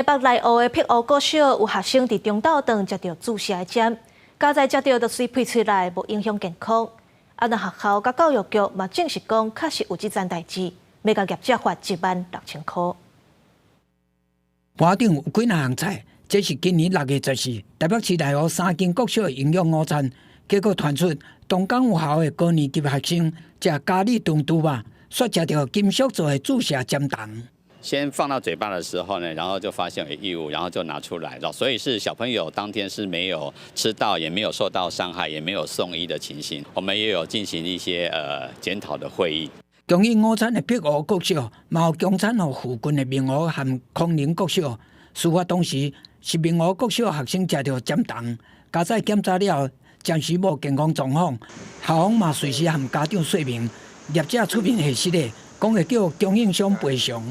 北內湖的碧湖國小有學生佇中晝頓食著注射的針，佳哉食著就隨屁喙內，無影響健康。啊，若學校佮教育局嘛證實講，確實有這層代誌，欲共業者罰16,000箍。盤頂有幾若項菜，這是今年6月14，台北市內湖三間國小的營養午餐，結果傳出東港有校的高年級學生食咖喱燉豬肉，煞食著金屬做的注射針筒。先放到嘴巴的時候呢，然後就發現有異物，然後就拿出來了。所以是小朋友當天是沒有吃到，也沒有受到傷害，也沒有送醫的情形。我們也有進行一些檢討的會議。供應午餐的碧湖國小，嘛有供餐予附近的明湖和康寧國小。事發當時是明湖國小學生食著針筒，佳哉檢查了後，暫時無健康狀況。校方嘛隨時向家長說明，業者出面核實的，講會叫供應商賠償。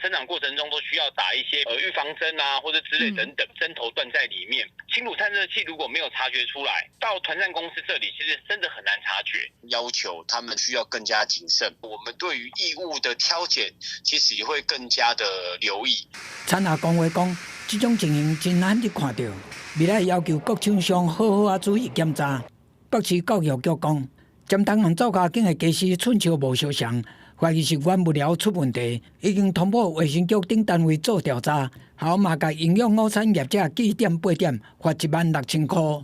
生長過程中都需要打一些預防針啊，或者之類等等，針頭斷在裡面。輕乳散熱器如果沒有察覺出來，到團膳公司這裡，其實真的很難察覺。要求他們需要更加謹慎。我們對於異物的挑揀，其實也會更加的留意。餐後講話講，這種情形真難得看到，未來要求各廠商好好仔注意檢查。北市教育局講，針筒和灶跤間的家私寸尺無相仝。懷疑是原物料出問題，已經通報衛生局等單位做調查，後嘛共營養午餐業者記點八點，罰16,000箍。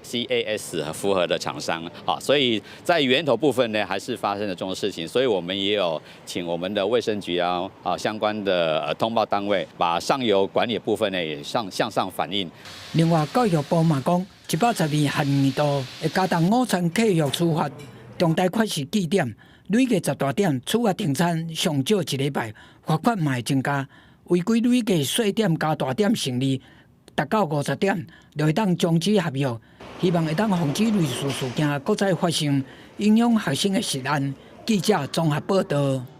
CAS 符合的廠商，啊，所以在源頭部分呢，還是發生了這種事情，所以我們也有請我們的衛生局啊，相關的通報單位，把上游管理部分呢也向上反映。另外，教育部嘛講，112學年度會加重午餐契約處罰，重大缺失記點。累計10大點處罰停餐上少一禮拜，罰款嘛會增加。違規累計細點加大點成立，達到50點，就會當終止合約。希望會當防止類似事件閣再發生，影響學生的食安。記者綜合報道。